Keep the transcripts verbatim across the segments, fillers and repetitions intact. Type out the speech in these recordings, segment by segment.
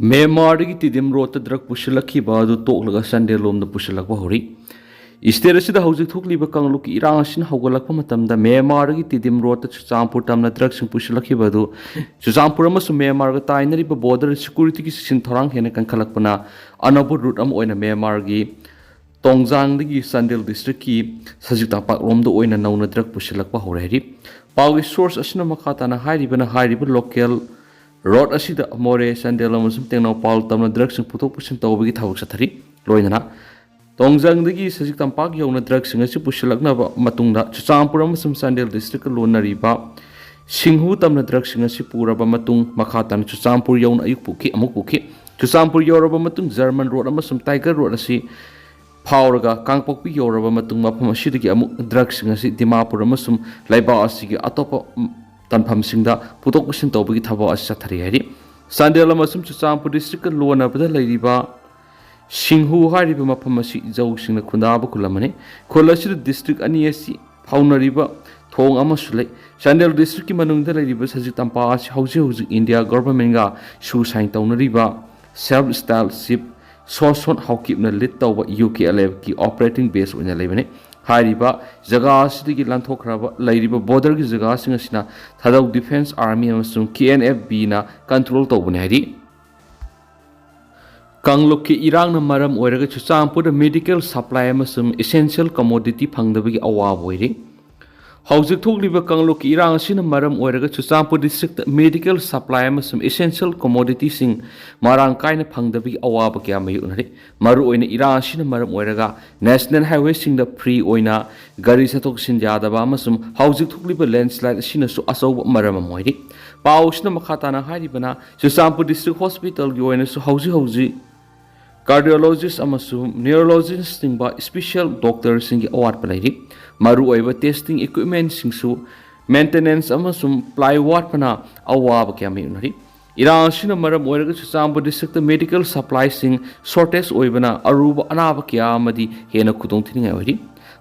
ꯃ꯭ꯌꯥꯟꯃꯥꯔꯗꯒꯤ Tiddim ꯔꯣꯗꯇ drug ꯄꯨꯁꯤꯜꯂꯛꯈꯤꯕ ꯑꯗꯨ ꯇꯣꯛꯂꯒ ꯆꯥꯟꯗꯦꯜ ꯂꯣꯝꯗ ꯄꯨꯁꯤꯜꯂꯛꯄ ꯍꯧꯔꯤ꯫ ꯁ꯭ꯇꯦꯠ ꯑꯁꯤꯗ ꯍꯧꯖꯤꯛ ꯊꯣꯛꯂꯤꯕ ꯀꯥꯡꯂꯨꯞꯀꯤ ꯏꯔꯥꯡ ꯑꯁꯤꯅ ꯍꯧꯒꯠꯂꯛꯄ ꯃꯇꯝꯗ ꯃ꯭ꯌꯥꯟꯃꯥꯔꯗꯒꯤ ꯇꯤꯗꯤꯝ ꯔꯣꯗꯇ ꯆꯨꯔꯆꯥꯟꯄꯨꯔ ꯇꯝꯅ ꯗ꯭ꯔꯒꯁꯤꯡ ꯄꯨꯁꯤꯜꯂꯛꯈꯤꯕ ꯑꯗꯨ ꯆꯨꯔꯆꯥꯟꯄꯨꯔ ꯑꯃꯁꯨꯡ ꯃ꯭ꯌꯥꯟꯃꯥꯔꯒ ꯇꯥꯏꯅꯔꯤꯕ ꯕꯣꯔꯗꯔ ꯁꯦꯀ꯭ꯌꯨꯔꯤꯇꯤꯒꯤ ꯆꯦꯛꯁꯤꯟ ꯊꯧꯔꯥꯡ ꯍꯦꯟꯅ ꯀꯟꯈꯠꯂꯛꯄꯅ ꯑꯅꯧꯕ ꯔꯨꯠ ꯑꯃ ꯑꯣꯏꯅ ꯃ꯭ꯌꯥꯟꯃꯥꯔꯒꯤ ꯇꯣꯡꯖꯥꯡꯗꯒꯤ ꯆꯥꯟꯗꯦꯜ ꯗꯤꯁꯇ꯭ꯔꯤꯛꯀꯤ ꯁꯖꯤꯛ ꯇꯝꯄꯥꯛꯂꯣꯝꯗ ꯑꯣꯏꯅ ꯅꯧꯅ ꯗ꯭ꯔꯒ ꯄꯨꯁꯤꯜꯂꯛꯄ ꯍꯧꯔꯦ ꯍꯥꯏꯔꯤ꯫ ꯄꯥꯎꯒꯤ ꯁꯣꯔꯁ ꯑꯁꯤꯅ ꯃꯈꯥ ꯇꯥꯅ ꯍꯥꯏꯔꯤꯕꯅ ꯍꯥꯏꯔꯤꯕ ꯂꯣꯀꯦꯜ ꯔꯣꯗ ꯑꯁꯤꯗ ꯃꯣꯔꯦ, ꯆꯥꯟꯗꯦꯜ ꯑꯃꯁꯨꯡ ꯇꯦꯡꯅꯧꯄꯜ ꯇꯝꯅ ꯗ꯭ꯔꯒꯁꯤꯡ ꯄꯨꯊꯣꯛ ꯄꯨꯁꯤꯟ ꯇꯧꯕꯒꯤ ꯊꯕꯛ ꯆꯠꯊꯔꯤ꯫ ꯂꯣꯏꯅꯅ ꯇꯣꯡꯖꯥꯡꯗꯒꯤ ꯁꯖꯤꯛ ꯇꯝꯄꯥꯛ ꯌꯧꯅ ꯗ꯭ꯔꯒꯁꯤꯡ ꯑꯁꯤ ꯄꯨꯁꯤꯜꯂꯛꯅꯕ ꯃꯇꯨꯡꯗ ꯆꯨꯔꯆꯥꯟꯄꯨꯔ ꯑꯃꯁꯨꯡ ꯆꯥꯟꯗꯦꯜ ꯗꯤꯁꯇ꯭ꯔꯤꯛꯀ ꯂꯣꯟꯅꯔꯤꯕ ꯁꯤꯡꯍꯨ ꯇꯝꯅ ꯗ꯭ꯔꯒꯁꯤꯡ ꯑꯁꯤ ꯄꯨꯔꯕ ꯃꯇꯨꯡ ꯃꯈꯥ ꯇꯥꯅ ꯆꯨꯔꯆꯥꯟꯄꯨꯔ ꯌꯧꯅ ꯑꯌꯨꯛ ꯄꯨꯈꯤ, ꯑꯃꯨꯛ ꯄꯨꯈꯤ꯫ ꯆꯨꯔꯆꯥꯟꯄꯨꯔ ꯌꯧꯔꯕ ꯃꯇꯨꯡ ꯖꯔꯃꯟ ꯔꯣꯗ ꯑꯃꯁꯨꯡ ꯇꯥꯏꯒꯔ ꯔꯣꯗ ꯑꯁꯤ ꯐꯥꯎꯔꯒ ꯀꯥꯡꯄꯣꯛꯄꯤ ꯌꯧꯔꯕ ꯃꯇꯨꯡ ꯃꯐꯝ ꯑꯁꯤꯗꯒꯤ ꯑꯃꯨꯛ ꯗ꯭ꯔꯒꯁꯤꯡ ꯑꯁꯤ ꯗꯤꯃꯥꯄꯨꯔ ꯑꯃꯁꯨꯡ ꯂꯩꯕꯥꯛ ꯑꯁꯤꯒꯤ ꯑꯇꯣꯞꯄ ꯇꯝꯐꯝꯁꯤꯡꯗ ꯄꯨꯊꯣꯛ ꯄꯨꯁꯤꯟ ꯇꯧꯕꯒꯤ ꯊꯕꯛ ꯑꯁꯤ ꯆꯠꯊꯔꯤ ꯍꯥꯏꯔꯤ꯫ ꯆꯥꯟꯗꯦꯜ ꯑꯃꯁꯨꯡ ꯆꯨꯔꯆꯥꯟꯄꯨꯔ ꯗꯤꯁꯇ꯭ꯔꯤꯛꯀ ꯂꯣꯟꯅꯕꯗ ꯂꯩꯔꯤꯕ ꯁꯤꯡꯍꯨ ꯍꯥꯏꯔꯤꯕ ꯃꯐꯝ ꯑꯁꯤ ꯖꯧꯁꯤꯡꯅ ꯈꯨꯟꯗꯥꯕ ꯈꯨꯜ ꯑꯃꯅꯤ꯫ ꯈꯨꯜ ꯑꯁꯤꯗ ꯗꯤꯁꯇ꯭ꯔꯤꯛ ꯑꯅꯤ ꯑꯁꯤ ꯐꯥꯎꯅꯔꯤꯕ ꯊꯣꯡ ꯑꯃꯁꯨ ꯂꯩ꯫ ꯆꯥꯟꯗꯦꯜ ꯗꯤꯁꯇ꯭ꯔꯤꯛꯀꯤ ꯃꯅꯨꯡꯗ ꯂꯩꯔꯤꯕ ꯁꯖꯤꯛ ꯇꯝꯄꯥꯛ ꯑꯁꯤ ꯍꯧꯖꯤꯛ ꯍꯧꯖꯤꯛ ꯏꯟꯗꯤꯌꯥ ꯒꯣꯚꯔꯟꯃꯦꯟꯒ ꯁꯨ ꯁꯥꯏꯟ ꯇꯧꯅꯔꯤꯕ ꯁꯦꯜꯐ ꯁ꯭ꯇꯥꯏꯜ ꯆꯤꯐ ꯁꯣꯁꯣꯟ ꯍꯥꯎꯀꯤꯞꯅ ꯂꯤꯗ ꯇꯧꯕ ꯌꯨ ꯀꯦ ꯑꯦꯜ ꯑꯦꯐꯀꯤ ꯑꯣꯄꯔꯦꯇꯤꯡ ꯕꯦꯁ ꯑꯣꯏꯅ ꯂꯩꯕꯅꯤ꯫ ꯍꯥꯏꯔꯤꯕ ꯖꯒꯥ ꯑꯁꯤꯗꯒꯤ ꯂꯥꯟꯊꯣꯛꯈ꯭ꯔꯕ ꯂꯩꯔꯤꯕ ꯕꯣꯔꯗꯔꯒꯤ ꯖꯒꯥꯁꯤꯡ ꯑꯁꯤꯅ ꯊꯥꯗꯧ ꯗꯤꯐꯦꯟꯁ ꯑꯥꯔꯃꯤ ꯑꯃꯁꯨꯡ ꯀꯦ ꯑꯦꯟ ꯑꯦꯐ ꯕꯤꯅ ꯀꯟꯇ꯭ꯔꯣꯜ ꯇꯧꯕꯅꯤ ꯍꯥꯏꯔꯤ꯫ ꯀꯥꯡꯂꯨꯞꯀꯤ ꯏꯔꯥꯡꯅ ꯃꯔꯝ ꯑꯣꯏꯔꯒ ꯆꯨꯔꯆꯥꯟꯄꯨꯔꯗ ꯃꯦꯗꯤꯀꯦꯜ ꯁꯄ꯭ꯂꯥꯏ ꯑꯃꯁꯨꯡ ꯏꯁꯦꯟꯁꯤꯌꯦꯜ ꯀꯃꯣꯗꯤꯇꯤ ꯐꯪꯗꯕꯒꯤ ꯑꯋꯥꯕ ꯑꯣꯏꯔꯤ꯫ ꯍꯧꯖꯤꯛ ꯊꯣꯛꯂꯤꯕ ꯀꯥꯡꯂꯨꯞꯀꯤ ꯏꯔꯥꯡ ꯑꯁꯤꯅ ꯃꯔꯝ ꯑꯣꯏꯔꯒ ꯆꯨꯔꯆꯥꯟꯄꯨꯔ ꯗꯤꯁꯇ꯭ꯔꯤꯛꯇ ꯃꯦꯗꯤꯀꯦꯜ ꯁꯄ꯭ꯂꯥꯏ ꯑꯃꯁꯨꯡ ꯏꯁꯦꯟꯁꯤꯌꯦꯜ ꯀꯃꯣꯗꯤꯇꯤꯁꯤꯡ ꯃꯔꯥꯡ ꯀꯥꯏꯅ ꯐꯪꯗꯕꯒꯤ ꯑꯋꯥꯕ ꯀꯌꯥ ꯃꯥꯌꯣꯛꯅꯔꯤ꯫ ꯃꯔꯨꯑꯣꯏꯅ ꯏꯔꯥꯡ ꯑꯁꯤꯅ ꯃꯔꯝ ꯑꯣꯏꯔꯒ ꯅꯦꯁꯅꯦꯜ ꯍꯥꯏꯋꯦꯁꯤꯡꯗ ꯐ꯭ꯔꯤ ꯑꯣꯏꯅ ꯒꯥꯔꯤ ꯆꯠꯊꯣꯛ ꯆꯠꯁꯤꯟ ꯌꯥꯗꯕ ꯑꯃꯁꯨꯡ ꯍꯧꯖꯤꯛ ꯊꯣꯛꯂꯤꯕ ꯂꯦꯟꯁꯂꯥꯏꯠ ꯑꯁꯤꯅꯁꯨ ꯑꯆꯧꯕ ꯃꯔꯝ ꯑꯃ ꯑꯣꯏꯔꯤ꯫ ꯄꯥꯎ ꯑꯁꯤꯅ ꯃꯈꯥ ꯇꯥꯅ ꯍꯥꯏꯔꯤꯕꯅ, ꯆꯨꯔꯆꯥꯟꯄꯨꯔ ꯗꯤꯁꯇ꯭ꯔꯤꯛ ꯍꯣꯁꯄꯤꯇꯥꯜꯒꯤ ꯑꯣꯏꯅꯁꯨ ꯍꯧꯖꯤꯛ ꯍꯧꯖꯤꯛ ꯀꯥꯔꯗꯤꯑꯣꯂꯣꯖꯤꯁ ꯑꯃꯁꯨꯡ ꯅ꯭ꯌꯨꯔꯣꯂꯣꯖꯤꯁꯅꯆꯤꯡꯕ ꯏꯁꯄꯤꯁꯤꯌꯦꯜ ꯗꯣꯛꯇꯔꯁꯤꯡꯒꯤ ꯑꯋꯥꯠꯄ ꯂꯩꯔꯤ꯫ ꯃꯔꯨꯑꯣꯏꯕ ꯇꯦꯁꯇꯤꯡ ꯏꯀ꯭ꯋꯤꯞꯃꯦꯟꯁꯤꯡꯁꯨ ꯃꯦꯟꯇꯦꯅꯦꯟꯁ ꯑꯃꯁꯨꯡ ꯄ꯭ꯂꯥꯏ ꯋꯥꯠꯄꯅ ꯑꯋꯥꯕ ꯀꯌꯥ ꯃꯥꯌꯣꯛꯅꯔꯤ꯫ ꯏꯔꯥꯡ ꯑꯁꯤꯅ ꯃꯔꯝ ꯑꯣꯏꯔꯒ ꯆꯨꯔꯆꯥꯟꯄꯨꯔ ꯗꯤꯁꯇ꯭ꯔꯤꯛꯇ ꯃꯦꯗꯤꯀꯦꯜ ꯁꯄ꯭ꯂꯥꯏꯁꯤꯡ ꯁꯣꯔꯇꯦꯖ ꯑꯣꯏꯕꯅ ꯑꯔꯨꯕ ꯑꯅꯥꯕ ꯀꯌꯥ ꯑꯃꯗꯤ ꯍꯦꯟꯅ ꯈꯨꯗꯣꯡꯊꯤꯅꯤꯡꯉꯥꯏ ꯑꯣꯏꯔꯤ꯫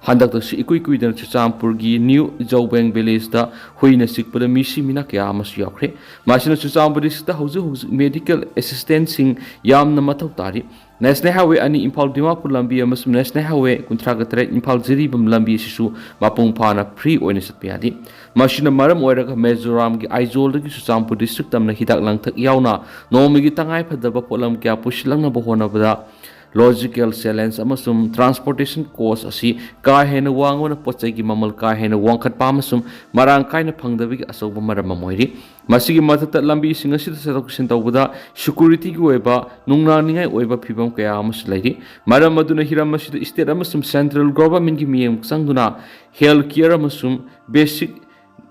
ꯍꯟꯗꯛꯇꯁꯨ ꯏꯀꯨꯏ ꯀꯨꯏꯗꯅ ꯆꯨꯔꯆꯥꯟꯄꯨꯔꯒꯤ ꯅ꯭ꯌꯨ ꯖꯧꯕꯦꯡ ꯚꯤꯂꯦꯖꯇ ꯍꯨꯏꯅ ꯆꯤꯛꯄꯗ ꯃꯤꯁꯤ ꯃꯤꯅꯥ ꯀꯌꯥ ꯑꯃꯁꯨ ꯌꯥꯎꯈ꯭ꯔꯦ꯫ ꯃꯁꯤꯅ ꯆꯨꯔꯆꯥꯟꯄꯨꯔ ꯗꯤꯁꯇ꯭ꯔꯤꯛꯇ ꯍꯧꯖꯤꯛ ꯍꯧꯖꯤꯛ ꯃꯦꯗꯤꯀꯦꯜ ꯑꯦꯁꯤꯁꯇꯦꯟꯁꯁꯤꯡ ꯌꯥꯝꯅ ꯃꯊꯧ ꯇꯥꯔꯤ꯫ ꯅꯦꯁꯅꯦꯜ ꯍꯥꯏꯋꯦ ꯑꯅꯤ ꯏꯝꯐꯥꯜ ꯗꯤꯃꯥꯄꯨꯔ ꯂꯝꯕꯤ ꯑꯃꯁꯨꯡ ꯅꯦꯁꯅꯦꯜ ꯍꯥꯏꯋꯦ ꯀꯨꯟꯊ꯭ꯔꯥꯒ ꯇꯔꯦꯠ ꯏꯝꯐꯥꯜ ꯖꯤꯔꯤꯕꯥꯝ ꯂꯝꯕꯤ ꯑꯁꯤꯁꯨ ꯃꯄꯨꯡ ꯐꯥꯅ ꯐ꯭ꯔꯤ ꯑꯣꯏꯅ ꯆꯠꯄ ꯌꯥꯗꯦ꯫ ꯃꯁꯤꯅ ꯃꯔꯝ ꯑꯣꯏꯔꯒ ꯃꯤꯖꯣꯔꯥꯝꯒꯤ ꯑꯥꯏꯖꯣꯜꯗꯒꯤ ꯆꯨꯔꯆꯥꯟꯄꯨꯔ ꯗꯤꯁꯇ꯭ꯔꯤꯛ ꯇꯝꯅ ꯍꯤꯗꯥꯛ ꯂꯥꯡꯊꯛ ꯌꯥꯎꯅ ꯅꯣꯡꯃꯒꯤ ꯇꯉꯥꯏ ꯐꯗꯕ ꯄꯣꯠꯂꯝ ꯀꯌꯥ ꯄꯨꯁꯤꯜꯂꯛꯅꯕ ꯍꯣꯠꯅꯕꯗ ꯂꯣꯖꯤꯀꯦꯜ ꯆꯦꯂꯦꯟꯖ ꯑꯃꯁꯨꯡ ꯇ꯭ꯔꯥꯟꯁꯄꯣꯔꯇꯦꯁꯟ ꯀꯣꯁ ꯑꯁꯤ ꯀꯥ ꯍꯦꯟꯅ ꯋꯥꯡꯕꯅ ꯄꯣꯠ ꯆꯩꯒꯤ ꯃꯃꯜ ꯀꯥ ꯍꯦꯟꯅ ꯋꯥꯡꯈꯠꯄ ꯑꯃꯁꯨꯡ ꯃꯔꯥꯡ ꯀꯥꯏꯅ ꯐꯪꯗꯕꯒꯤ ꯑꯆꯧꯕ ꯃꯔꯝ ꯑꯃ ꯑꯣꯏꯔꯤ꯫ ꯃꯁꯤꯒꯤ ꯃꯊꯛꯇ ꯂꯝꯕꯤꯁꯤꯡ ꯑꯁꯤꯗ ꯆꯠꯊꯣꯛ ꯆꯠꯁꯤꯟ ꯇꯧꯕꯗ ꯁꯦꯀꯨꯔꯤꯇꯤꯒꯤ ꯑꯣꯏꯕ ꯅꯨꯡꯅꯥꯡꯅꯤꯡꯉꯥꯏ ꯑꯣꯏꯕ ꯐꯤꯚꯝ ꯀꯌꯥ ꯑꯃꯁꯨ ꯂꯩꯔꯤ꯫ ꯃꯔꯝ ꯑꯗꯨꯅ ꯍꯤꯔꯝ ꯑꯁꯤꯗ ꯁ꯭ꯇꯦꯠ ꯑꯃꯁꯨꯡ ꯁꯦꯟꯇ꯭ꯔꯦꯜ ꯒꯣꯚꯔꯟꯃꯦꯟꯠꯀꯤ ꯃꯤꯠꯌꯦꯡ ꯆꯪꯗꯨꯅ ꯍꯦꯜꯊ ꯀꯤꯌꯔ ꯑꯃꯁꯨꯡ ꯕꯦꯁꯤꯛ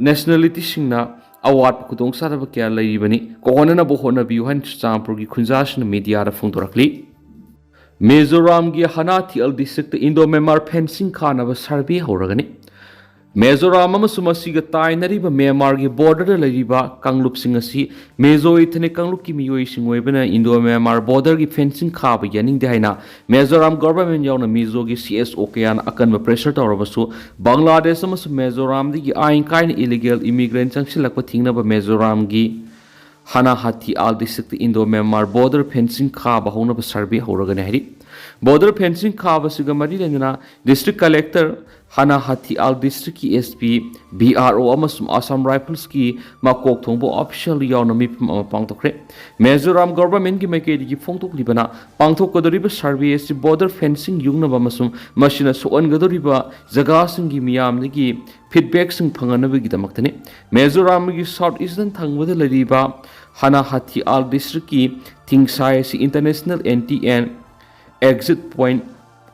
ꯅꯦꯁꯅꯦꯂꯤꯇꯤꯁꯤꯡꯅ ꯑꯋꯥꯠꯄ ꯈꯨꯗꯣꯡꯆꯥꯗꯕ ꯀꯌꯥ ꯂꯩꯔꯤꯕꯅꯤ, ꯀꯣꯛꯍꯟꯅꯅꯕ ꯍꯣꯠꯅꯕꯤꯌꯨ ꯍꯥꯏꯅ ꯆꯨꯔꯆꯥꯟꯄꯨꯔꯒꯤ ꯈꯨꯟꯖꯥꯁꯤꯡꯅ ꯃꯤꯗꯤꯌꯥꯗ ꯐꯣꯡꯗꯣꯔꯛꯂꯤ꯫ ꯃꯤꯖꯣꯔꯥꯝꯒꯤ Hnahthial district Indo Myanmar fencing ꯈꯥꯅꯕ ꯁꯔꯚꯦ ꯍꯧꯔꯒꯅꯤ꯫ ꯃꯤꯖꯣꯔꯥꯝ ꯑꯃꯁꯨꯡ ꯃꯁꯤꯒ ꯇꯥꯏꯅꯔꯤꯕ ꯃ꯭ꯌꯥꯟꯃꯥꯔꯒꯤ ꯕꯣꯔꯗꯔꯗ ꯂꯩꯔꯤꯕ ꯀꯥꯡꯂꯨꯞꯁꯤꯡ ꯑꯁꯤ ꯃꯤꯖꯣ ꯏꯊꯅꯤꯛ ꯀꯥꯡꯂꯨꯞꯀꯤ ꯃꯤꯑꯣꯏꯁꯤꯡ ꯑꯣꯏꯕꯅ ꯏꯟꯗꯣ ꯃ꯭ꯌꯥꯟꯃꯥꯔ ꯕꯣꯔꯗꯔꯒꯤ ꯐꯦꯟꯁꯤꯡ ꯈꯥꯕ ꯌꯥꯅꯤꯡꯗꯦ ꯍꯥꯏꯅ ꯃꯤꯖꯣꯔꯥꯝ ꯒꯣꯚꯔꯟꯃꯦꯟꯠ ꯌꯥꯎꯅ ꯃꯤꯖꯣꯒꯤ ꯁꯤ ꯑꯦꯁ ꯑꯣ ꯀꯌꯥꯅ ꯑꯀꯟꯕ ꯄ꯭ꯔꯦꯁꯔ ꯇꯧꯔꯕꯁꯨ ꯕꯪꯒ꯭ꯂꯥꯗꯦꯁ ꯑꯃꯁꯨꯡ ꯃꯤꯖꯣꯔꯥꯝꯗꯒꯤ ꯑꯥꯏꯟ ꯀꯥꯏꯅ ꯏꯂꯤꯒꯦꯜ ꯏꯃꯤꯒ꯭ꯔꯦꯟꯠ ꯆꯪꯁꯤꯜꯂꯛꯄ ꯊꯤꯡꯅꯕ ꯃꯤꯖꯣꯔꯥꯝꯒꯤ Hnahthial district Indo Myanmar border fencing ꯈꯥꯕ ꯍꯧꯅꯕ ꯁꯔꯚꯦ ꯍꯧꯔꯒꯅꯤ ꯍꯥꯏꯔꯤ꯫ ꯕꯣꯔꯗꯔ ꯐꯦꯟꯁꯤꯡ ꯈꯥꯕꯁꯤꯒ ꯃꯔꯤ ꯂꯩꯅꯅ ꯗꯤꯁꯇ꯭ꯔꯤꯛ ꯀꯂꯦꯛꯇꯔ, ꯍꯅꯥꯍꯥꯊꯤꯑꯥꯜ ꯗꯤꯁꯇ꯭ꯔꯤꯛꯀꯤ ꯑꯦꯁ ꯄꯤ, ꯚꯤ ꯑꯥꯔ ꯑꯣ ꯑꯃꯁꯨꯡ ꯑꯁꯥꯝ ꯔꯥꯏꯐꯜꯁꯀꯤ ꯃꯀꯣꯛ ꯊꯣꯡꯕ ꯑꯣꯐꯤꯁꯤꯌꯦꯜ ꯌꯥꯎꯅ ꯃꯤꯐꯝ ꯑꯃ ꯄꯥꯡꯊꯣꯛꯈ꯭ꯔꯦ꯫ ꯃꯤꯖꯣꯔꯥꯝ ꯒꯣꯚꯔꯟꯃꯦꯟꯠꯀꯤ ꯃꯥꯏꯀꯩꯗꯒꯤ ꯐꯣꯡꯗꯣꯛꯂꯤꯕꯅ ꯄꯥꯡꯊꯣꯛꯀꯗꯧꯔꯤꯕ ꯁꯔꯚꯦ ꯑꯁꯤ ꯕꯣꯔꯗꯔ ꯐꯦꯟꯁꯤꯡ ꯌꯨꯡꯅꯕ ꯑꯃꯁꯨꯡ ꯃꯁꯤꯅ ꯁꯣꯛꯍꯟꯒꯗꯧꯔꯤꯕ ꯖꯒꯥꯁꯤꯡꯒꯤ ꯃꯤꯌꯥꯝꯗꯒꯤ ꯐꯤꯗꯕꯦꯛꯁꯤꯡ ꯐꯪꯍꯟꯅꯕꯒꯤꯗꯃꯛꯇꯅꯤ꯫ ꯃꯤꯖꯣꯔꯥꯝꯒꯤ ꯁꯥꯎꯠ ꯏꯁꯇꯔꯟ ꯊꯪꯕꯗ ꯂꯩꯔꯤꯕ ꯍꯅꯥꯍꯥꯊꯤꯑꯥꯜ ꯗꯤꯁꯇ꯭ꯔꯤꯛꯀꯤ ꯊꯤꯡꯁꯥꯏ ꯑꯁꯤ international entry and exit point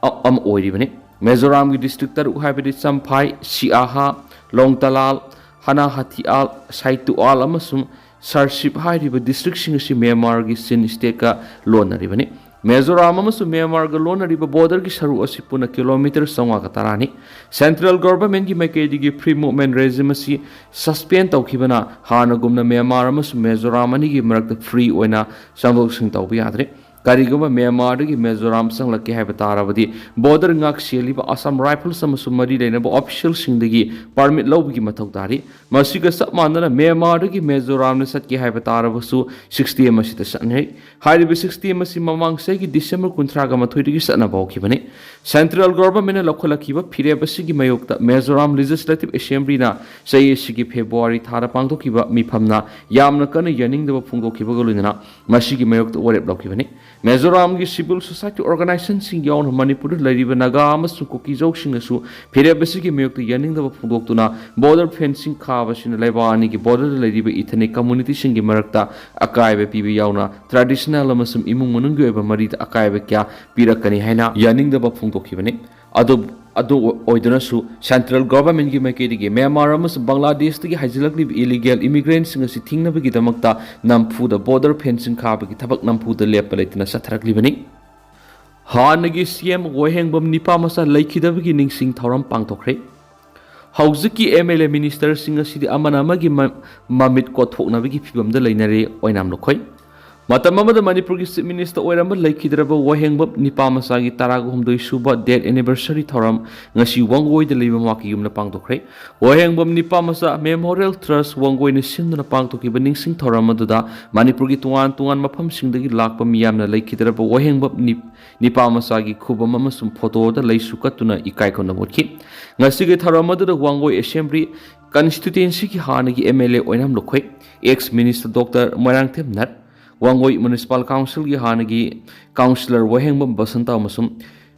ꯑ-, ꯑꯃ ꯑꯣꯏꯔꯤꯕꯅꯤ꯫ ꯃꯤꯖꯣꯔꯥꯝꯒꯤ ꯗꯤꯁꯇ꯭ꯔꯤꯛ ꯇꯔꯨꯛ ꯍꯥꯏꯕꯗꯤ ꯆꯝꯐꯥꯏ, ꯁꯤꯑꯥꯍꯥ, ꯂꯣꯡꯇꯂꯥꯜ, ꯍꯅꯥꯍꯥꯊꯤꯑꯥꯜ, ꯁꯥꯏꯇꯨꯑꯥꯜ ꯑꯃꯁꯨꯡ ꯁꯥꯔꯁꯤꯞ ꯍꯥꯏꯔꯤꯕ ꯗꯤꯁꯇ꯭ꯔꯤꯛꯁꯤꯡ ꯑꯁꯤ ꯃ꯭ꯌꯥꯟꯃꯥꯔꯒꯤ ꯆꯤꯟ ꯁ꯭ꯇꯦꯠꯀ ꯂꯣꯟꯅꯔꯤꯕꯅꯤ꯫ ꯃꯤꯖꯣꯔꯥꯝ ꯑꯃꯁꯨꯡ ꯃ꯭ꯌꯥꯟꯃꯥꯔꯒ ꯂꯣꯟꯅꯔꯤꯕ ꯕꯣꯔꯗꯔꯒꯤ ꯁꯔꯨꯛ ꯑꯁꯤ ꯄꯨꯟꯅ ꯀꯤꯂꯣꯃꯤꯇꯔ ꯆꯥꯝꯃꯉꯥꯒ ꯇꯔꯥꯅꯤ꯫ ꯁꯦꯟꯇ꯭ꯔꯦꯜ ꯒꯣꯚꯔꯟꯃꯦꯟꯠꯀꯤ ꯃꯥꯏꯀꯩꯗꯒꯤ ꯐ꯭ꯔꯤ ꯃꯨꯚꯃꯦꯟꯠ ꯔꯦꯖꯤꯝ ꯑꯁꯤ ꯁꯁꯄꯦꯟ ꯇꯧꯈꯤꯕꯅ ꯍꯥꯟꯅꯒꯨꯝꯅ ꯃ꯭ꯌꯥꯟꯃꯥꯔ ꯑꯃꯁꯨꯡ ꯃꯤꯖꯣꯔꯥꯝ ꯑꯅꯤꯒꯤ ꯃꯔꯛꯇ ꯐ꯭ꯔꯤ ꯑꯣꯏꯅ ꯆꯪꯊꯣꯛ ꯆꯪꯁꯤꯟ ꯇꯧꯕ ꯌꯥꯗ꯭ꯔꯦ꯫ ꯀꯔꯤꯒꯨꯝꯕ ꯃ꯭ꯌꯥꯟꯃꯥꯔꯗꯒꯤ ꯃꯤꯖꯣꯔꯥꯝ ꯆꯪꯂꯛꯀꯦ ꯍꯥꯏꯕ ꯇꯥꯔꯕꯗꯤ, ꯕꯣꯔꯗꯔ ꯉꯥꯛ ꯁꯦꯜꯂꯤꯕ ꯑꯁꯥꯝ ꯔꯥꯏꯐꯜꯁ ꯑꯃꯁꯨꯡ ꯃꯔꯤ ꯂꯩꯅꯕ ꯑꯣꯐꯤꯁꯤꯌꯦꯜꯁꯤꯡꯗꯒꯤ ꯄꯥꯔꯃꯤꯠ ꯂꯧꯕꯒꯤ ꯃꯊꯧ ꯇꯥꯔꯤ꯫ ꯃꯁꯤꯒ ꯆꯞ ꯃꯥꯟꯅꯅ ꯃ꯭ꯌꯥꯟꯃꯥꯔꯗꯒꯤ ꯃꯤꯖꯣꯔꯥꯝꯗ ꯆꯠꯀꯦ ꯍꯥꯏꯕ ꯇꯥꯔꯕꯁꯨ, ꯁꯤꯛꯁꯇꯤ ꯑꯃ ꯑꯁꯤꯗ ꯆꯠꯅꯩ꯫ ꯍꯥꯏꯔꯤꯕ ꯁꯤꯛꯁꯇꯤ ꯑꯃ ꯑꯁꯤ ꯃꯃꯥꯡ ꯆꯍꯤꯒꯤ ꯗꯤꯁꯦꯝꯕꯔ ꯀꯨꯟꯊ꯭ꯔꯥꯒ ꯃꯥꯊꯣꯏꯗꯒꯤ ꯆꯠꯅꯕ ꯍꯧꯈꯤꯕꯅꯤ꯫ ꯁꯦꯟꯇ꯭ꯔꯦꯜ ꯒꯣꯚꯔꯟꯃꯦꯟꯠꯅ ꯂꯧꯈꯠꯂꯛꯈꯤꯕ ꯐꯤꯔꯦꯞ ꯑꯁꯤꯒꯤ ꯃꯥꯌꯣꯛꯇ ꯃꯤꯖꯣꯔꯥꯝ ꯂꯦꯖꯤꯁꯂꯦꯇꯤꯚ ꯑꯦꯁꯦꯝꯕ꯭ꯂꯤꯅ ꯆꯍꯤ ꯑꯁꯤꯒꯤ ꯐꯦꯕ꯭ꯔꯨꯋꯥꯔꯤ ꯊꯥꯗ ꯄꯥꯡꯊꯣꯛꯈꯤꯕ ꯃꯤꯐꯝꯅ ꯌꯥꯝꯅ ꯀꯟꯅ ꯌꯥꯅꯤꯡꯗꯕ ꯐꯣꯡꯗꯣꯛꯈꯤꯕꯒ ꯂꯣꯏꯅꯅ ꯃꯁꯤꯒꯤ ꯃꯥꯌꯣꯛꯇ ꯋꯥꯔꯦꯞ ꯂꯧꯈꯤꯕꯅꯤ꯫ ꯃꯤꯖꯣꯔꯥꯝꯒꯤ ꯁꯤꯚꯤꯜ ꯁꯣꯁꯥꯏꯇꯤ ꯑꯣꯔꯒꯅꯥꯏꯖꯦꯁꯟꯁꯤꯡ ꯌꯥꯎꯅ ꯃꯅꯤꯄꯨꯔꯗ ꯂꯩꯔꯤꯕ ꯅꯥꯒꯥ ꯑꯃꯁꯨꯡ ꯀꯨꯀꯤꯖꯧꯁꯤꯡꯅꯁꯨ ꯐꯤꯔꯦꯞ ꯑꯁꯤꯒꯤ ꯃꯥꯌꯣꯛꯇ ꯌꯥꯅꯤꯡꯗꯕ ꯐꯣꯡꯗꯣꯛꯇꯨꯅ ꯕꯣꯔꯗꯔ ꯐꯦꯟꯁꯤꯡ ꯈꯥꯕ ꯑꯁꯤꯅ ꯂꯩꯕꯥꯛ ꯑꯅꯤꯒꯤ ꯕꯣꯔꯗꯔꯗ ꯂꯩꯔꯤꯕ ꯏꯊꯅꯤꯛ ꯀꯝꯃꯨꯅꯤꯇꯤꯁꯤꯡꯒꯤ ꯃꯔꯛꯇ ꯑꯀꯥꯏꯕ ꯄꯤꯕ ꯌꯥꯎꯅ ꯇ꯭ꯔꯦꯗꯤꯁꯅꯦꯜ ꯑꯃꯁꯨꯡ ꯏꯃꯨꯡ ꯃꯅꯨꯡꯒꯤ ꯑꯣꯏꯕ ꯃꯔꯤꯗ ꯑꯀꯥꯏꯕ ꯀꯌꯥ ꯄꯤꯔꯛꯀꯅꯤ ꯍꯥꯏꯅ ꯌꯥꯅꯤꯡꯗꯕ ꯐꯣꯡꯗꯣꯛꯈꯤꯕꯅꯤ꯫ ꯑꯗꯨ ꯑꯗꯨ ꯑꯣꯏꯗꯨꯅꯁꯨ, ꯁꯦꯟꯇ꯭ꯔꯦꯜ ꯒꯣꯚꯔꯟꯃꯦꯟꯠꯀꯤ ꯃꯥꯏꯀꯩꯗꯒꯤ ꯃ꯭ꯌꯥꯟꯃꯥꯔ ꯑꯃꯁꯨꯡ ꯕꯪꯒ꯭ꯂꯥꯗꯦꯁꯇꯒꯤ ꯍꯥꯏꯖꯤꯜꯂꯛꯂꯤꯕ ꯏꯂꯤꯒꯦꯜ ꯏꯃꯤꯒ꯭ꯔꯦꯟꯠꯁꯤꯡ ꯑꯁꯤ ꯊꯤꯡꯅꯕꯒꯤꯗꯃꯛꯇ ꯅꯝꯐꯨꯗ ꯕꯣꯔꯗꯔ ꯐꯦꯟꯁꯤꯡ ꯈꯥꯕꯒꯤ ꯊꯕꯛ ꯅꯝꯐꯨꯗ ꯂꯦꯞꯄ ꯂꯩꯇꯅ ꯆꯠꯊꯔꯛꯂꯤꯕꯅꯤ꯫ ꯍꯥꯟꯅꯒꯤ ꯁꯤ ꯑꯦꯝ ꯋꯥꯍꯦꯡꯕꯝ ꯅꯤꯄꯥꯃꯆꯥ ꯂꯩꯈꯤꯗꯕꯒꯤ ꯅꯤꯡꯁꯤꯡ ꯊꯧꯔꯝ ꯄꯥꯡꯊꯣꯛꯈ꯭ꯔꯦ꯫ ꯍꯧꯖꯤꯛꯀꯤ ꯑꯦꯝ ꯑꯦꯜ ꯑꯦ ꯃꯤꯅꯤꯁꯇꯔꯁꯤꯡ ꯑꯁꯤꯗꯤ ꯑꯃꯅ ꯑꯃꯒꯤ ꯃ-, ꯃꯃꯤꯠ ꯀꯣꯠꯊꯣꯛꯅꯕꯒꯤ ꯐꯤꯕꯝꯗ ꯂꯩꯅꯔꯦ ꯑꯣꯏꯅꯥꯝ ꯂꯨꯈꯣꯏ꯫ ꯃꯇꯝ ꯑꯃꯗ ꯃꯅꯤꯄꯨꯔꯒꯤ ꯆꯤꯐ ꯃꯤꯅꯤꯁꯇꯔ ꯑꯣꯏꯔꯝꯕ ꯂꯩꯈꯤꯗ꯭ꯔꯕ ꯋꯥꯍꯦꯡꯕꯝ ꯅꯤꯄꯥꯃꯆꯥꯒꯤ ꯇꯔꯥꯒ ꯍꯨꯝꯗꯣꯏ ꯁꯨꯕ ꯗꯦꯠ ꯑꯦꯅꯤꯚꯔꯁꯔꯤ ꯊꯧꯔꯝ ꯉꯁꯤ ꯋꯥꯡꯒꯣꯏꯗ ꯂꯩꯕ ꯃꯍꯥꯛꯀꯤ ꯌꯨꯝꯗ ꯄꯥꯡꯊꯣꯛꯈ꯭ꯔꯦ꯫ ꯋꯥꯍꯦꯡꯕꯝ ꯅꯤꯄꯥꯃꯆꯥ ꯃꯦꯃꯣꯔꯤꯌꯦꯜ ꯇ꯭ꯔꯁ ꯋꯥꯡꯒꯣꯏꯅ ꯁꯤꯟꯗꯨꯅ ꯄꯥꯡꯊꯣꯛꯈꯤꯕ ꯅꯤꯡꯁꯤꯡ ꯊꯧꯔꯝ ꯑꯗꯨꯗ ꯃꯅꯤꯄꯨꯔꯒꯤ ꯇꯣꯉꯥꯟ ꯇꯣꯉꯥꯟꯕ ꯃꯐꯝꯁꯤꯡꯗꯒꯤ ꯂꯥꯛꯄ ꯃꯤꯌꯥꯝꯅ ꯂꯩꯈꯤꯗ꯭ꯔꯕ ꯋꯥꯍꯦꯡꯕꯝ ꯅꯤ-, ꯅꯤꯄꯥꯃꯆꯥꯒꯤ ꯈꯨꯕꯝ ꯑꯃꯁꯨꯡ ꯐꯣꯇꯣꯗ ꯂꯩꯁꯨ ꯀꯠꯇꯨꯅ ꯏꯀꯥꯏ ꯈꯨꯝꯅꯕ ꯎꯠꯈꯤ꯫ ꯉꯁꯤꯒꯤ ꯊꯧꯔꯝ ꯑꯗꯨꯗ ꯋꯥꯡꯒꯣꯏ ꯑꯦꯁꯦꯝꯕ꯭ꯂꯤ ꯀꯟꯁꯇꯤꯇ꯭ꯋꯦꯟꯁꯤꯒꯤ ꯍꯥꯟꯅꯒꯤ ꯑꯦꯝ ꯑꯦꯜ ꯑꯦ ꯑꯣꯏꯅꯥꯝ ꯂꯨꯈꯣꯏ, ꯑꯦꯛꯁ ꯃꯤꯅꯤꯁꯇꯔ ꯗꯣꯛꯇꯔ ꯃꯣꯏꯔꯥꯡꯊꯦꯝ ꯅꯠ, ꯋꯥꯡꯒꯣꯏ ꯃ꯭ꯌꯨꯅꯤꯁꯤꯄꯥꯜ ꯀꯥꯎꯟꯁꯤꯜꯒꯤ ꯍꯥꯟꯅꯒꯤ ꯀꯥꯎꯟꯁꯤꯂꯔ ꯋꯥꯍꯦꯡꯕꯝ ꯕꯁꯟꯇ ꯑꯃꯁꯨꯡ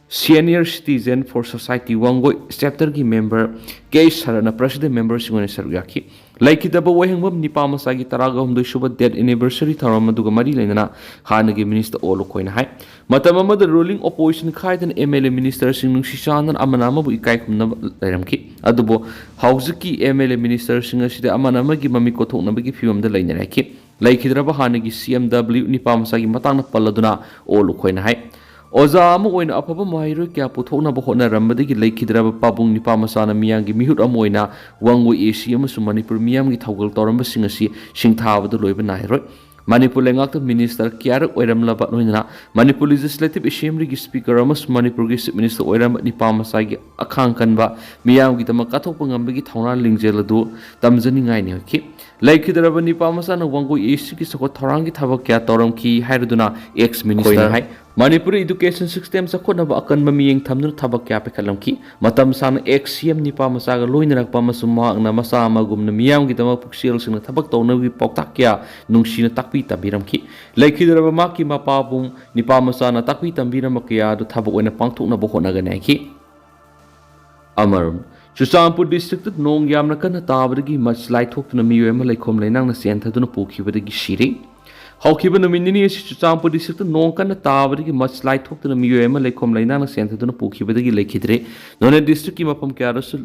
Senior Citizen for Society Wangoi ꯆꯦꯞꯇꯔꯒꯤ ꯃꯦꯝꯕꯔ ꯀꯦ ꯁꯔꯠꯅ ꯄ꯭ꯔꯦꯁꯤꯗꯦꯟꯠ ꯃꯦꯝꯕꯔꯁꯤꯡ ꯑꯣꯏꯅ ꯁꯔꯨꯛ ꯌꯥꯈꯤ꯫ ꯂꯩꯈꯤꯗꯕ ꯋꯥꯍꯦꯡꯕꯝ ꯅꯤꯄꯥꯃꯆꯥꯒꯤ ꯇꯔꯥꯒ ꯍꯨꯝꯗꯣꯏ ꯁꯨꯕ ꯗꯦꯠ ꯑꯦꯅꯤꯚꯔꯁꯔꯤ ꯊꯧꯔꯝ ꯑꯗꯨꯒ ꯃꯔꯤ ꯂꯩꯅꯅ ꯍꯥꯟꯅꯒꯤ ꯃꯤꯅꯤꯁꯇꯔ ꯑꯣ ꯂꯨꯈꯣꯏꯅ ꯍꯥꯏ꯫ ꯃꯇꯝ ꯑꯃꯗ ꯔꯨꯂꯤꯡ ꯑꯣꯄꯣꯖꯤꯁꯟ ꯈꯥꯏꯗꯅ ꯑꯦꯝ ꯑꯦꯜ ꯑꯦ ꯃꯤꯅꯤꯁꯇꯔꯁꯤꯡ ꯅꯨꯡꯁꯤ ꯆꯥꯟꯅꯅ ꯑꯃꯅ ꯑꯃꯕꯨ ꯏꯀꯥꯏ ꯈꯨꯝꯅꯕ ꯂꯩꯔꯝꯈꯤ꯫ ꯑꯗꯨꯕꯨ ꯍꯧꯖꯤꯛꯀꯤ ꯑꯦꯝ ꯑꯦꯜ ꯑꯦ ꯃꯤꯅꯤꯁꯇꯔꯁꯤꯡ ꯑꯁꯤꯗ ꯑꯃꯅ ꯑꯃꯒꯤ ꯃꯃꯤꯠ ꯀꯣꯠꯊꯣꯛꯅꯕꯒꯤ ꯐꯤꯕꯝꯗ ꯂꯩꯅꯔꯦ ꯍꯥꯏꯈꯤ꯫ ꯂꯩꯈꯤꯗ꯭ꯔꯕ ꯍꯥꯟꯅꯒꯤ ꯁꯤ ꯑꯦꯝ ꯗꯕ꯭ꯂꯤꯎ ꯅꯤꯄꯥꯃꯆꯥꯒꯤ ꯃꯇꯥꯡꯗ ꯄꯜꯂꯗꯨꯅ ꯑꯣ ꯂꯨꯈꯣꯏꯅ ꯍꯥꯏ, ꯑꯣꯖꯥ ꯑꯃ ꯑꯣꯏꯅ ꯑꯐꯕ ꯃꯍꯩꯔꯣꯏ ꯀꯌꯥ ꯄꯨꯊꯣꯛꯅꯕ ꯍꯣꯠꯅꯔꯝꯕꯗꯒꯤ ꯂꯩꯈꯤꯗ꯭ꯔꯕ ꯄꯥꯕꯨꯡ ꯅꯤꯄꯥꯃꯆꯥꯅ ꯃꯤꯌꯥꯝꯒꯤ ꯃꯤꯍꯨꯠ ꯑꯃ ꯑꯣꯏꯅ ꯋꯥꯡꯒꯣꯏ ꯑꯦ ꯁꯤ ꯑꯃꯁꯨꯡ ꯃꯅꯤꯄꯨꯔ ꯃꯤꯌꯥꯝꯒꯤ ꯊꯧꯒꯜ ꯇꯧꯔꯝꯕꯁꯤꯡ ꯑꯁꯤ ꯁꯤꯡꯊꯥꯕꯗ ꯂꯣꯏꯕ ꯅꯥꯏꯔꯣꯏ꯫ ꯃꯅꯤꯄꯨꯔ ꯂꯩꯉꯥꯛꯇ ꯃꯤꯅꯤꯁꯇꯔ ꯀꯌꯥꯔꯛ ꯑꯣꯏꯔꯝꯂꯕ ꯂꯣꯏꯅꯅ ꯃꯅꯤꯄꯨꯔ ꯂꯦꯖꯤꯁꯂꯦꯇꯤꯚ ꯑꯦꯁꯦꯝꯕ꯭ꯂꯤꯒꯤ ꯁ꯭ꯄꯤꯀꯔ ꯑꯃꯁꯨꯡ ꯃꯅꯤꯄꯨꯔꯒꯤ ꯆꯤꯐ ꯃꯤꯅꯤꯁꯇꯔ ꯑꯣꯏꯔꯝꯕ ꯅꯤꯄꯥ ꯃꯆꯥꯒꯤ ꯑꯈꯥꯡ ꯀꯟꯕ, ꯃꯤꯌꯥꯝꯒꯤꯗꯃꯛ ꯀꯠꯊꯣꯛꯄ ꯉꯝꯕꯒꯤ ꯊꯧꯅꯥ ꯂꯤꯡꯖꯦꯜ ꯑꯗꯨ ꯇꯝꯖꯅꯤꯡꯉꯥꯏꯅꯤ ꯍꯥꯏꯈꯤ꯫ ꯂꯩꯈꯤꯗ꯭ꯔꯕ ꯅꯤꯄꯥ ꯃꯆꯥꯅ ꯋꯥꯡꯒꯣꯏ ꯑꯦ ꯁꯤꯒꯤ ꯆꯥꯎꯈꯠ ꯊꯧꯔꯥꯡꯒꯤ ꯊꯕꯛ ꯀꯌꯥ ꯇꯧꯔꯝꯈꯤ ꯍꯥꯏꯔꯗꯨꯅ ꯑꯦꯛꯁ ꯃꯤꯅꯤꯁꯇꯔ ꯍꯥꯏ꯫ ꯃꯅꯤꯄꯨꯔ ꯏꯗꯨꯀꯦꯁꯟ ꯁꯤꯁꯇꯦꯝ ꯆꯥꯎꯈꯠꯅꯕ ꯑꯀꯟꯕ ꯃꯤꯠꯌꯦꯡ ꯊꯝꯗꯨꯅ ꯊꯕꯛ ꯀꯌꯥ ꯄꯥꯏꯈꯠꯂꯝꯈꯤ꯫ ꯃꯇꯝ ꯁꯥꯡꯅ ꯑꯦꯛꯁ ꯁꯤ ꯑꯦꯝ ꯅꯤꯄꯥ ꯃꯆꯥꯒ ꯂꯣꯏꯅꯔꯛꯄ ꯑꯃꯁꯨꯡ ꯃꯍꯥꯛꯅ ꯃꯆꯥ ꯑꯃꯒꯨꯝꯅ ꯃꯤꯌꯥꯝꯒꯤꯗꯃꯛ ꯄꯨꯛꯆꯦꯜ ꯁꯦꯡꯅ ꯊꯕꯛ ꯇꯧꯅꯕꯒꯤ ꯄꯥꯎꯇꯥꯛ ꯀꯌꯥ ꯅꯨꯡꯁꯤꯅ ꯇꯥꯛꯄꯤ ꯇꯝꯕꯤꯔꯝꯈꯤ꯫ ꯂꯩꯈꯤꯗ꯭ꯔꯕ ꯃꯍꯥꯛꯀꯤ ꯃꯄꯥꯕꯨꯡ ꯅꯤꯄꯥ ꯃꯆꯥꯅ ꯇꯥꯛꯄꯤ ꯇꯝꯕꯤꯔꯝꯕ ꯀꯌꯥ ꯑꯗꯨ ꯊꯕꯛ ꯑꯣꯏꯅ ꯄꯥꯡꯊꯣꯛꯅꯕ ꯍꯣꯠꯅꯒꯅꯤ ꯍꯥꯏꯈꯤ꯫ ꯑꯃꯔꯣꯝ, ꯆꯨꯔꯆꯥꯟꯄꯨꯔ ꯗꯤꯁꯇ꯭ꯔꯤꯛꯇ ꯅꯣꯡ ꯌꯥꯝꯅ ꯀꯟꯅ ꯇꯥꯕꯗꯒꯤ ꯃꯁꯂꯥꯏ ꯊꯣꯛꯇꯨꯅ ꯃꯤꯑꯣꯏ ꯑꯃ ꯂꯩꯈꯣꯝ ꯂꯩꯅꯥꯡꯅ ꯆꯦꯟꯊꯗꯨꯅ ꯄꯨꯈꯤꯕꯗꯒꯤ ꯁꯤꯔꯦ꯫ ꯍꯧꯈꯤꯕ ꯅꯨꯃꯤꯠ ꯅꯤꯅꯤ ꯑꯁꯤ ꯆꯨꯔꯆꯥꯟꯄꯨꯔ ꯗꯤꯁꯇ꯭ꯔꯤꯛꯇ ꯅꯣꯡ ꯀꯟꯅ ꯇꯥꯕꯗꯒꯤ ꯃꯁꯂꯥꯏ ꯊꯣꯛꯇꯨꯅ ꯃꯤꯑꯣꯏ ꯑꯃ ꯂꯩꯈꯣꯝ ꯂꯩꯅꯥꯡꯅ ꯆꯦꯟꯊꯗꯨꯅ ꯄꯨꯈꯤꯕꯗꯒꯤ ꯂꯩꯈꯤꯗ꯭ꯔꯦ꯫ ꯅꯣꯅꯦ ꯗꯤꯁꯇ꯭ꯔꯤꯛꯀꯤ ꯃꯐꯝ ꯀꯌꯥꯗꯁꯨ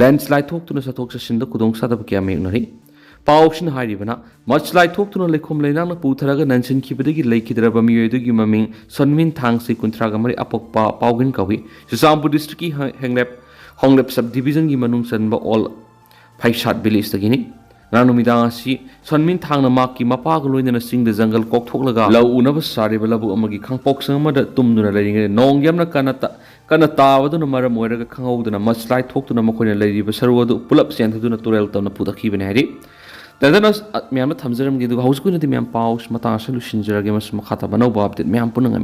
ꯂꯦꯟꯁꯂꯥꯏ ꯊꯣꯛꯇꯨꯅ ꯆꯠꯊꯣꯛ ꯆꯠꯁꯤꯟꯗ ꯈꯨꯗꯣꯡꯆꯥꯗꯕ ꯀꯌꯥ ꯃꯥꯌꯣꯛꯅꯔꯤ꯫ ꯄꯥꯎꯁꯤꯅ ꯍꯥꯏꯔꯤꯕꯅ, ꯃꯁꯂꯥꯏ ꯊꯣꯛꯇꯨꯅ ꯂꯩꯈꯣꯝ ꯂꯩꯅꯥꯡꯅ ꯄꯨꯊꯔꯒ ꯅꯟꯁꯤꯟꯈꯤꯕꯗꯒꯤ ꯂꯩꯈꯤꯗ꯭ꯔꯕ ꯃꯤꯑꯣꯏ ꯑꯗꯨꯒꯤ ꯃꯃꯤꯡ ꯁꯣꯟꯃꯤꯟ ꯊꯥꯡꯁꯤ, ꯀꯨꯟꯊ꯭ꯔꯥꯒ ꯃꯔꯤ, ꯑꯄꯣꯛꯄ ꯄꯥꯎꯒꯤꯟ ꯀꯧꯏ꯫ ꯆꯨꯔꯆꯥꯟꯄꯨꯔ ꯗꯤꯁꯇ꯭ꯔꯤꯛꯀꯤ ꯍ-, ꯍꯦꯡꯂꯦꯞ, ꯍꯣꯡꯂꯦꯞ ꯁꯕ ꯗꯤꯕꯤꯖꯟꯒꯤ ꯃꯅꯨꯡ ꯆꯟꯕ ꯑꯣꯜ ꯐꯩꯁꯥꯠ ꯚꯤꯂꯦꯖꯇꯒꯤꯅꯤ꯫ ꯉꯔꯥꯡ ꯅꯨꯃꯤꯗꯥꯡ ꯑꯁꯤ ꯁꯣꯟꯃꯤꯟ ꯊꯥꯡꯅ ꯃꯍꯥꯛꯀꯤ ꯃꯄꯥꯒ ꯂꯣꯏꯅꯅ ꯆꯤꯡꯗ ꯖꯪꯒꯜ ꯀꯣꯛꯊꯣꯛꯂꯒ ꯂꯧ ꯎꯅꯕ ꯁꯥꯔꯤꯕ ꯂꯧꯕꯨꯛ ꯑꯃꯒꯤ ꯈꯥꯡꯄꯣꯛꯁꯪ ꯑꯃꯗ ꯇꯨꯝꯗꯨꯅ ꯂꯩꯔꯤꯉꯩꯗ ꯅꯣꯡ ꯌꯥꯝꯅ ꯀꯟꯅ ꯇ-, ꯀꯟꯅ ꯇꯥꯕꯗꯨꯅ ꯃꯔꯝ ꯑꯣꯏꯔꯒ ꯈꯪꯍꯧꯗꯅ ꯃꯁꯂꯥꯏ ꯊꯣꯛꯇꯨꯅ ꯃꯈꯣꯏꯅ ꯂꯩꯔꯤꯕ ꯁꯔꯨ ꯑꯗꯨ ꯄꯨꯂꯞ ꯆꯦꯟꯊꯗꯨꯅ ꯇꯨꯔꯦꯜ ꯇꯝꯅ ꯄꯨꯊꯈꯤꯕꯅꯤ ꯍꯥꯏꯔꯤ꯫ ꯇꯦꯟꯗꯅ ꯃꯌꯥꯝꯅ ꯊꯝꯖꯔꯝꯒꯦ, ꯑꯗꯨꯒ ꯍꯧꯖꯤꯛꯀꯤ ꯑꯣꯏꯅꯗꯤ ꯃꯌꯥꯝ ꯄꯥꯎ ꯃꯇꯥꯡ ꯑꯁꯤꯗ ꯂꯣꯏꯁꯤꯟꯖꯔꯒꯦ, ꯑꯃꯁꯨꯡ ꯃꯈꯥ ꯇꯥꯕ ꯑꯅꯧꯕ ꯑꯞꯗꯦꯠ ꯃꯌꯥꯝ ꯄꯨꯟꯅ